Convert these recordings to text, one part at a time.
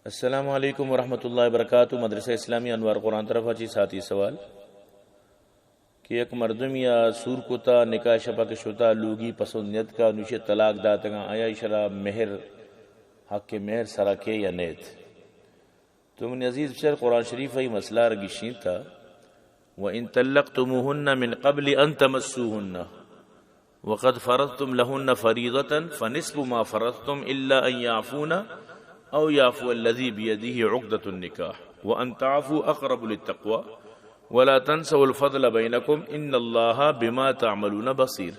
السلام علیکم ورحمۃ اللہ وبرکاتہ۔ مدرسہ اسلامی انوار قرآن طرف چی ساتھی سوال کہ یک مردمی آ سور کتا، نکاح شپا کہ شتا، لوگی پسند نیت کا، نوشے طلاق داتگا، آیا ایشرا مہر، حق مہر سرا کے یا نیت؟ تو من عزیز بچار، قرآن شریف ای مسئلہ را گشینتا، وَإِن طَلَّقْتُمُوهُنَّ مِن قَبْلِ أَن تَمَسُّوهُنَّ وَقَدْ فَرَضْتُمْ لَهُنَّ فَرِيضَةً فَنِصْفُ مَا فَرَضْتُمْ إِلَّا أَن يَعْفُونَ أَوْ يَعْفُوَ الَّذِي بِيَدِهِ عُقْدَةُ النِّكَاحِ وَأَن تَعْفُوا أَقْرَبُ لِلتَّقْوَىٰ وَلَا تَنْسَوُا الْفَضْلَ بَيْنَكُمْ إِنَّ اللَّهَ بِمَا تَعْمَلُونَ بَصِيرٌ۔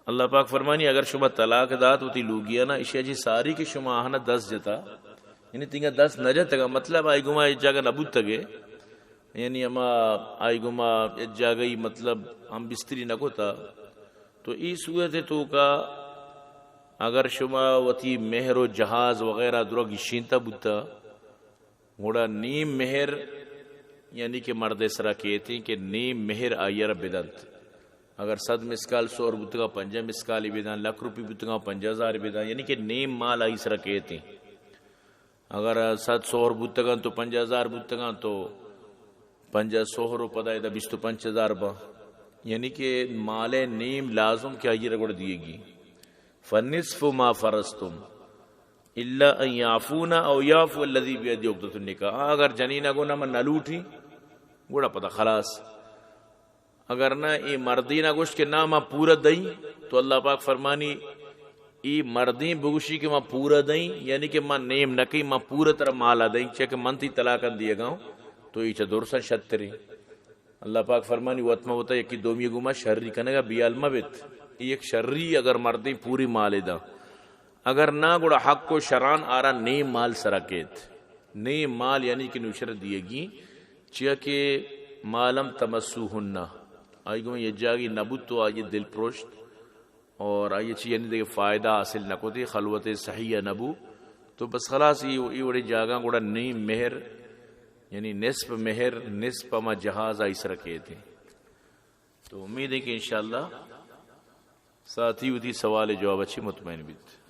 اللہ پاک فرمانی، اگر شما طلاق دات وتی لوگیانا، اشیا چی ساری کہ شما آہنا دست جتا، یعنی تینگا دست نہ جتگا، مطلب آئی گما ایک جاگہ نہ بوتگے، یعنی اما آئی گما ایک جاگہ ہی مطلب ہم بستری نہ کتا، تو ای صورت توکا اگر شما وتی مہر و جہاز وغیرہ درا گشینتا بوتا، گڑا نیم مہر، یعنی کہ مرد سرا کیتیں کہ نیم مہر آئی را بدنت۔ اگر صد مسکال سہر بوتگا، پنجاہ مسکال بدن، لکھ روپی بوتگا، پنجاہ ہزار بدن، یعنی کہ نیم مال آئی سرا کیتیں۔ اگر صد سہر بوتگا تو پنجاہ ہزار بوتگا تو پنجاہ سہر و پدا ادا بیست و پنچ ہزار با، یعنی کہ مال نیم لازم کہ آئی را گڑا دیگی۔ فنصف ما فرضتم الا ان یعفون او یعفو الذی بیدہ عقدۃ النکاح۔ اگر جنین گو نہ من نہ لوٹی، گڑا پدا خلاص۔ اگر نہ اے مردین گوشت کہ نہ ما پورا دئی، تو اللہ پاک فرمانی، اے مردین بگوشی کہ ما پورا دئی، یعنی کہ ما نیم نہ کئی، ما پورا ترا مالا دئی، چہ کہ من تی طلاقاں دیگا ہوں، تو اے چہ درساں شتری۔ اللہ پاک فرمانی، وت مہ وتا یکی دومی گوما شری کنگا بیال مہ بیت۔ اے یک شری، اگر مردین پوری مال دا، اگر نہ گڑا حق و شران آرا نیم مال سرا کیت۔ نیم مال یعنی کہ نوشر دیگی، چیا کہ ما لم تمسوہن، آئی گوما یہ جاگی نبوت تو آئی دل پروشت۔ اور آئی چی یعنی دیگہ فائدہ حاصل نہ کتی، خلوت صحیح نہ بو، تو بس خلاص ای، ای وڑی جاگاں گڑا نیم مہر، یعنی نصف مہر، نصف ہما جہاز آئی سرا کیتیں۔ تو امید ہے کہ انشاءاللہ ساتھی وتی سوال جواب اچھی مطمئن بیت۔